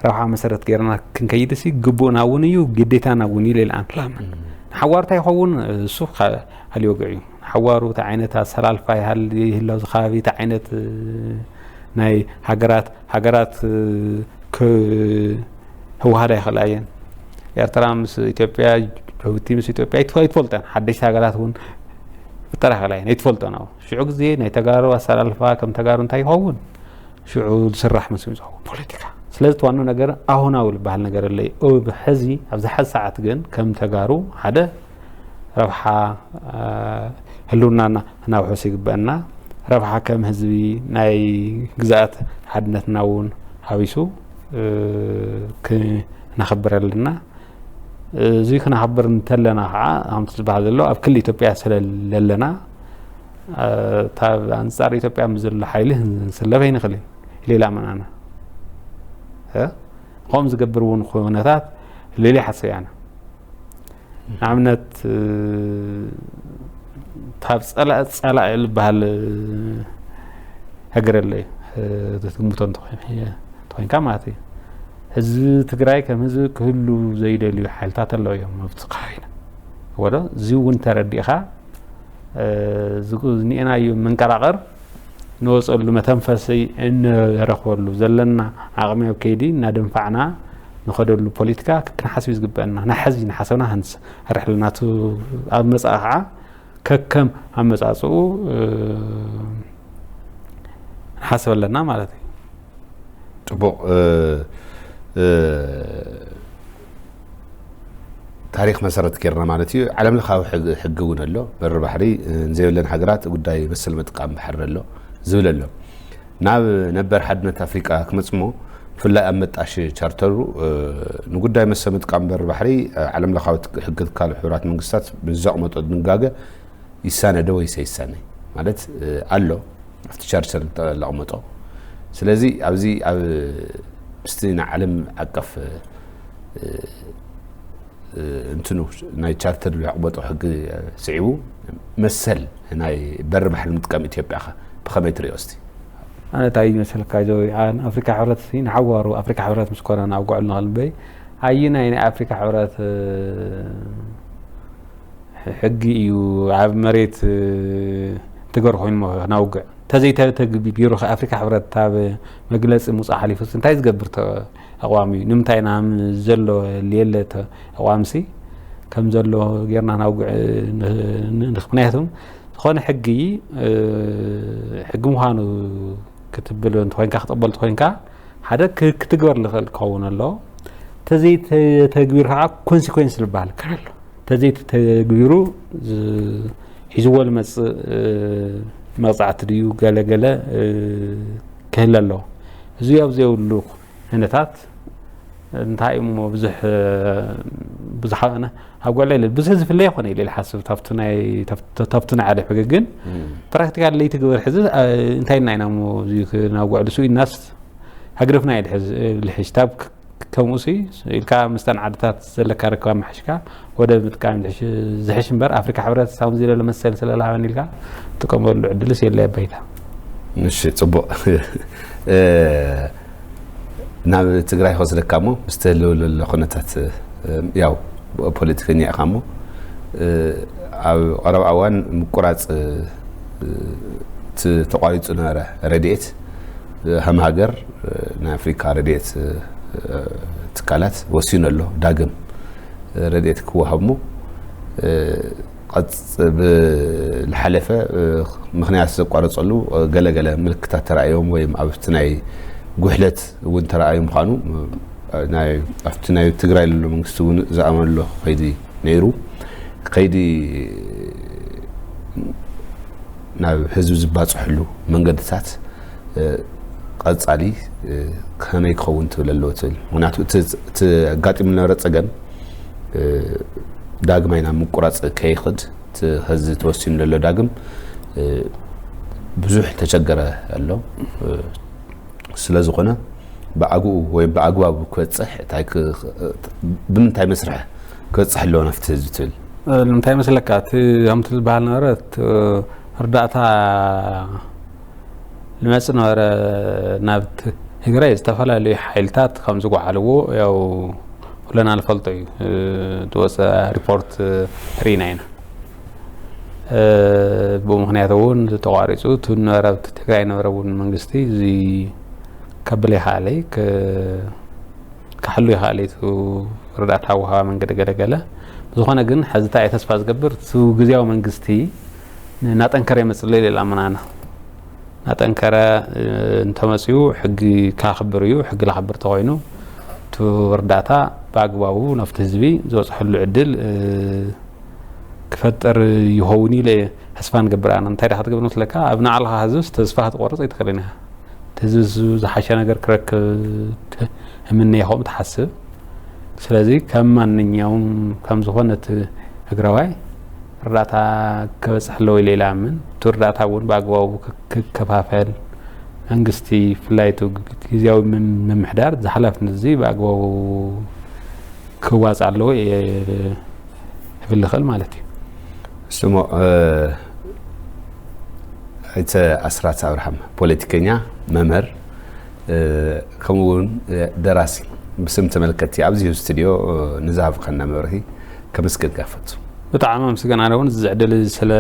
ረብሓ መሰረት ገይርና ክንከይድሲ ግቡእና እውን እዩ፣ ግዴታና እውን እዩ ኢለ ኣይኣምን። ንሓዋሩ እንታይ ይኸውን እሱ ካ-፣ ካልእ ወግዒ እዩ። ሓዋሩ እቲ ዓይነት ኣሰላልፋ ይሃል-፣ ይህሉ ኣብዚ ከባቢ፣ እቲ ዓይነት፣ እ፣ ናይ ሃገራት፣ ሃገራት፣ እ፣ ክህወሃዳ ይኽእላ እየን። ኤርትራ ምስ ኢትዮጵያ፣ ጅቡቲ ምስ ኢትዮጵያ ኣይትፈ-፣ ኣይትፈልጦን። ሓደሽቲ ሃገራት እውን ፍጠራ ከላ እየን ኣይትፈልጦን። ኣብኡ ሽዑ ግዜ ናይ ተጋሩ ኣሰላልፋ ከም ተጋሩ እንታይ ይኸውን? ሽዑ ዝስራሕ መስሉ ዝኸውን ፖለቲካ። ስለዚ እቲ ዋና ነገር ኣሁናዊ ዝበሃል ነገር ኣሎ እዩ። እብ-፣ ሕዚ ኣብዚ ሓዚ ሰዓት ግን ከም ተጋሩ ሓደ ረብሓ፣ እ፣ ህልውናና ክናውሕስ ይግበአና። ረብሓ ከም ህዝቢ ናይ ግዝኣት ሓድነትና እውን ሓዊሱ፣ እ፣ ክነኽብር ኣለና። እዚ ክነኽብር እንተለና ከዓ፣ ከምቲ ዝበሃል ዘሎ፣ ኣብ ክሊ ኢትዮጵያ ስለ ዘለና፣ እ፣ እታ ኣንጻር ኢትዮጵያ ምስ ዘሎ ሓይሊ ክንስለፍ ኣይንኽእልን። ሌላ መናና። እ? ከምኡ ዝገብር እውን ኩነታት ሌላ ሓሰብ ያና። ንኣብነት፣ እ፣ ካብ ጸላእ ጸላእ ዝበሃል፣ እ፣ ሃገር ኣሎ እዩ። እ፣ ትግምቶ እንተኾይን-፣ እንተኾይንካ ማለት እዩ። ህዝቢ ትግራይ ከም ህዝቢ ክህሉ ዘይደልዩ ሓይልታት ኣለዉ እዮም ኣብቲ ከባቢና። ወዶ፣ እዚ እውን ተረዲእኻ፣ እ፣ ዝግ-፣ ዝኒኤናዮ መንቀራቐር ንወፀሉ መተንፈሲ እንረኽበሉ ዘለና ዓቕሚ ኣብ ከይዲ እናደንፋዕና ንኸደሉ ፖለቲካ ክንሓስብ እዩ ዝግበአና። ናይ ሕዚ እናሓሰብና ክንሰርሕ ኣለና። እቲ ኣብ መጻኢ ከዓ ከከም ኣመጻጽኡ፣ እ፣ ንሓስብ ኣለና ማለት እዩ። ጽቡቕ፣ እ፣ እ፣ ታሪኽ መሰረት ጌርና ማለት እዩ። ዓለም ለኻዊ ሕግ-፣ ሕጊ እውን ኣሎ። በሪ ባሕሪ፣ እ፣ ንዘይብለን ሃገራት ጉዳይ መሰል ምጥቃም ባሕሪ ኣሎ ዝብል ኣሎ። ናብ ነበር ሓድነት ኣፍሪቃ ክመጽሞ፣ ብፍላይ ኣብ መጣሽ ቻርተሩ፣ እ፣ ንጉዳይ መሰል ምጥቃም በሪ ባሕሪ፣ እ፣ ዓለም ለኻዊ ትክ-፣ ሕጊ ትካል ሕቡራት መንግስታት ብዘቕመጦ ድንጋገ ይሳነ ዶ ወይስ ኣይሳነ? ማለት፣ እ፣ ኣሎ፣ ኣብቲ ቻርተር ተቐመጦ። ስለዚ ኣብዚ ኣብ ምስቲ ንዓለም ዓቀፍ፣ እ፣ እ፣ እንትኑ ናይ ቻርተር ዘቕመጦ ሕጊ፣ እ፣ ስዒቡ መሰል ናይ በሪ ባሕሪ ምጥቃም ኢትዮጵያ ኸ ብኸመይ ትሪኦ እስቲ? ኣነ እንታይ ይመስለካ ጆይ፣ ኣን ኣፍሪካ ሕብረት ሲ ንሓዋሩ ኣፍሪካ ሕብረት ምስ ኮነ ናውግዐሉ ንኽእል እምበይ፣ ኣየናይ ናይ ኣፍሪካ ሕብረት፣ እ፣ ሕጊ እዩ ኣብ መሬት፣ እ፣ ትገር ኮይኑ እሞ ክናውግዕ? እንተዘይተተግቢሩ ከ ኣፍሪካ ሕብረት ኣብ መግለፂ ምውፃእ ሓሊፉስ እንታይ ዝገብር ተ-፣ ኣቋም እዩ? ንምንታይ ኢና ም-፣ ዘሎ ልየለ ተ-፣ ኣቋምሲ ከም ዘሎ ጌርና ክናውግዕ ን-፣ ን-፣ ን-፣ ምክንያቱ ዝኾነ ሕጊ፣ እ፣ ሕጊ ምዃኑ ክትብል እንተኾይንካ፣ ክትቕበል እንተኾይንካ፣ ሓደ ክ-፣ ክትግበር ዝኽእል ክኸውን ኣለዎ። እንተዘይተተግቢሩ ከዓ ኮንሲኮንስ ዝበሃል ክር ኣሎ። እንተዘይተተግቢሩ ዝ-፣ ሒዝዎ ዝመፅእ፣ እ፣ መቕፃዕቲ ድዩ ገለ ገለ፣ እ፣ ክህለ ኣለዎ። እዚ ኣብ ዘይብሉ ኩነታት እንታይ እሞ ብዙሕ፣ እ፣ ብዙሓ-፣ ኣብ ጓዕላ ኢለ ብዙሕ ዝፍለ ይኾነ ኢለ ሓስብ ታብቲ ናይ፣ ታብቲ፣ ታብቲ ናይ ዓለም ሕጊ ግን እም። ፕራክቲካል ለይትግበር ሕዚ፣ እ፣ እንታይ ኢልና ኢና እሞ እዚ ክናውግዕ ድሱ ኢልናስ ሃግደፍና ይድሕዝ፣ ልሕሽ ታብ ክ-፣ ከምኡ ሲ ኢልካ ምስተን ዓድታት ዘለካ ርክባ መሓሽካ ወደ ምጥቃም ዝሕሽ-፣ ዝሕሽ እምበር ኣፍሪካ ሕብረት ሳውንዚ ኢለ መሰል ስለላሃበን ኢልካ ትጥቀመሉ ዕድልስ የለ ኣባይታ። እሺ፣ ጽቡቕ። እ፣ ናብ ትግራይ ክወስደካ እሞ፣ ምስ ትህልው ዘሎ ኩነታት፣ እ፣ ያው ፖለቲከኛ ኢኻ እሞ፣ እ፣ ኣብ ቀረባ እዋን ምቁራጽ፣ እ፣ እቲ ተቋሪጹ ነበረ ረድኤት፣ እ፣ ከም ሃገር፣ እ፣ ናይ ኣፍሪካ ረድኤት፣ እ፣ ትካላት ወሲኑ ኣሎ ዳግም ረድኤት ክወሃብ እሞ፣ እ፣ ቀጽ-፣ ብ-፣ ዝሓለፈ፣ እ፣ ምኽንያት ዘቋረጸሉ፣ እ፣ ገለገለ ምልክታት ተራእዮም ወይም ኣብቲ ናይ ጉሕለት እውን ተራእዩ ምዃኑ፣ እ፣ ናይ፣ ኣብቲ ናይ ትግራይ ዘሎ መንግስቲ እውን ዝኣመነሉ ከይዲ ነይሩ። ከይዲ ናብ ህዝቢ ዝባፅሐሉ መንገድታት፣ እ፣ ቀጻሊ፣ እ፣ ከመይ ክኸውን ትብል ኣለዎ ትብል። ምኽንያቱ እቲ፣ እቲ ኣጋጢሙ ዝነበረ ጸገም፣ እ፣ ዳግማይ ናብ ምቁራጽ ከይኸድ፣ እቲ ኸዚ ተወሲኑ ዘሎ ዳግም፣ እ፣ ብዙሕ ተቸገረ ኣሎ። እ፣ ስለ ዝኾነ ብኣግኡ ወይ ብኣግባቡ ክበጽሕ እንታይ ክ-፣ ብምንታይ መስርሕ ክበጽሕ ኣለዎ ናብቲ ህዝቢ ትብል? እ፣ ንምንታይ መስለካ? እቲ ከምቲ ዝበሃል ነበረ፣ እቲ ርዳእታ ልመጽእ ነበረ ናብ ት-፣ ትግራይ ዝተፈላለዩ ሓይልታት ከም ዝጓዓልዎ ያው ኩለና ንፈልጦ እዩ። እ፣ ዝወፀ ሪፖርት ርኢና ኢና። እ፣ ብኡ ምኽንያት እውን ተቋሪፁ። እቲ ነበረ፣ ኣብቲ ትግራይ ነበረ እውን መንግስቲ እዚ ከብል ይኸኣለ፣ ክ-፣ ክሓሉ ይኸኣለ፣ እቲ ርዳእታ ወሃባ መንገዲ ገለ ገለ። ዝኾነ ግን ሕዚ እንታይ እየ ተስፋ ዝገብር፣ እቲ ግዝያዊ መንግስቲ እናጠንከረ ይመፅእ ኣሎ ኢለ እኣምን ኣነ። እናጠንከረ እንተመፅኡ ሕጊ ካኽብር እዩ። ሕጊ ላኽብር ተኮይኑ እቲ እርዳታ ብኣግባቡ ናብቲ ህዝቢ ዝበፅሐሉ ዕድል ክፈጥር ይኸውን ኢለ ተስፋ ንገብር ኣነ። እንታይ ዳኻ ትገብር መስለካ? ኣብ ንዓልኻ ህዝብስ ተስፋ ክትቆርፅ ኣይትኽእልን ኢኻ። እቲ ህዝቢ ዝሓሸ ነገር ክረክብ እምነ ኢኹም ትሓስብ። ስለዚ ከም ማንኛውም ከም ዝኾነ እቲ ትግራዋይ እርዳታ ክበፅሕ ኣለዎ ኢለ ኢለ ኣምን። እቲ እርዳታ እውን ብኣግባቡ ክከፋፈል መንግስቲ ብፍላይ እቲ ግዝያዊ ምምሕዳር ዝሓላፍነት እዚ ብኣግባቡ ክዋፃእ ኣለዎ እየ ክብል ዝኽእል ማለት እዩ። ስሞ ኣይተ ኣስራት ኣብርሃም ፖለቲከኛ፣ መምህር ከምኡ እውን ደራሲ ብስም ተመልከትቲ ኣብዚ ስቱድዮ ንዝሃብከና መብርሂ ከመስግን ጋፈቱ። ብጣዕሚ ኣመስግን። ኣነ እውን እዚ ዕድል ስለ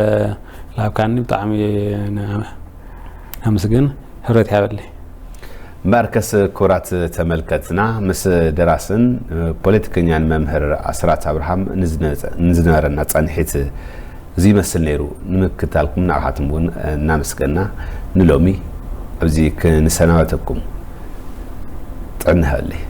ላብካኒ ብጣዕሚ ኣመስግን። ህብረት ያበለይ። እምበኣርከስ ክቡራት ተመልከትና ምስ ደራስን ፖለቲከኛን መምህር ኣስራት ኣብርሃም ንዝነበረና ፃንሒት እዚ ይመስል ነይሩ። ንምክታልኩም ንዓኻትኩም እውን እናመስገና ንሎሚ ኣብዚ ክንሰናበተኩም ጥዕና ሃበለይ።